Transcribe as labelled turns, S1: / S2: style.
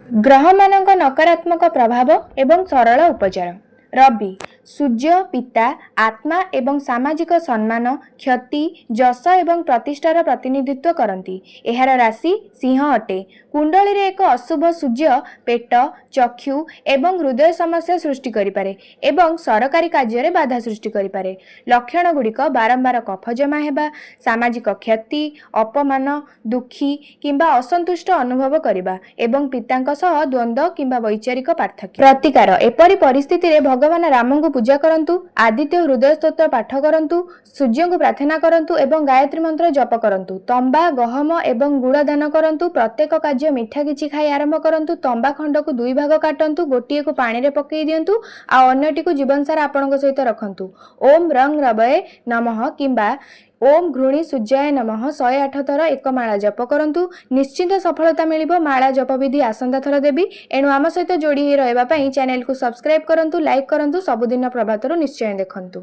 S1: ଗ୍ରହମାନଙ୍କ ନକାରାତ୍ମକ ପ୍ରଭାବ ଏବଂ ସରଳ ଉପଚାର। ରବି, ସୂର୍ଯ୍ୟ, ପିତା, ଆତ୍ମା ଏବଂ ସାମାଜିକ ସମ୍ମାନ, କ୍ଷତି, ଯଶ ଏବଂ ପ୍ରତିଷ୍ଠାର ପ୍ରତିନିଧିତ୍ୱ କରନ୍ତି। ଏହାର ରାଶି ସିଂହ ଅଟେ। କୁଣ୍ଡଳୀରେ ଏକ ଅଶୁଭ ସୂର୍ଯ୍ୟ ପେଟ, ଚକ୍ଷୁ ଏବଂ ହୃଦୟ ସମସ୍ୟା ସୃଷ୍ଟି କରିପାରେ ଏବଂ ସରକାରୀ କାର୍ଯ୍ୟରେ ବାଧା ସୃଷ୍ଟି କରିପାରେ। ଲକ୍ଷଣଗୁଡ଼ିକ ବାରମ୍ବାର କଫ ଜମା ହେବା, ସାମାଜିକ କ୍ଷତି, ଅପମାନ, ଦୁଃଖୀ କିମ୍ବା ଅସନ୍ତୁଷ୍ଟ ଅନୁଭବ କରିବା ଏବଂ ପିତାଙ୍କ ସହ ଦ୍ୱନ୍ଦ୍ୱ କିମ୍ବା ବୈଚାରିକ ପାର୍ଥକ୍ୟ। ପ୍ରତିକାର: ଏପରି ପରିସ୍ଥିତିରେ ଭଗବାନ ରାମଙ୍କୁ ପୂଜା କରନ୍ତୁ, ଆଦିତ୍ୟ ହୃଦୟ ସ୍ତୋତ୍ର ପାଠ କରନ୍ତୁ, ସୂର୍ଯ୍ୟଙ୍କୁ ପ୍ରାର୍ଥନା କରନ୍ତୁ ଏବଂ ଗାୟତ୍ରୀ ମନ୍ତ୍ର ଜପ କରନ୍ତୁ। ତମ୍ବା, ଗହମ ଏବଂ ଗୁଡ଼ ଦାନ କରନ୍ତୁ। ପ୍ରତ୍ୟେକ କାର୍ଯ୍ୟ ମିଠା କିଛି ଖାଇ ଆରମ୍ଭ କରନ୍ତୁ। ତମ୍ବା ଖଣ୍ଡକୁ ଦୁଇ ଭାଗ କାଟନ୍ତୁ, ଗୋଟିଏକୁ ପାଣିରେ ପକାଇ ଦିଅନ୍ତୁ ଆଉ ଅନ୍ୟଟିକୁ ଜୀବନସାରା ଆପଣଙ୍କ ସହିତ ରଖନ୍ତୁ। ଓମ୍ ରଂ ରବଏ ନମଃ କିମ୍ବା ଓମ୍ ଘୃଣୀ ସୂର୍ଯ୍ୟାୟ ନମଃ 108 ଥର ଏକ ମାଳା ଜପ କରନ୍ତୁ, ନିଶ୍ଚିନ୍ତ ସଫଳତା ମିଳିବ। ମାଳା ଜପ ବିଧି ଆସନ୍ତା ଥର ଦେବି। ଏଣୁ ଆମ ସହିତ ଯୋଡ଼ି ହୋଇ ରହିବା ପାଇଁ ଚ୍ୟାନେଲକୁ ସବସ୍କ୍ରାଇବ୍ କରନ୍ତୁ, ଲାଇକ୍ କରନ୍ତୁ, ସବୁଦିନ ପ୍ରଭାତରୁ ନିଶ୍ଚୟ ଦେଖନ୍ତୁ।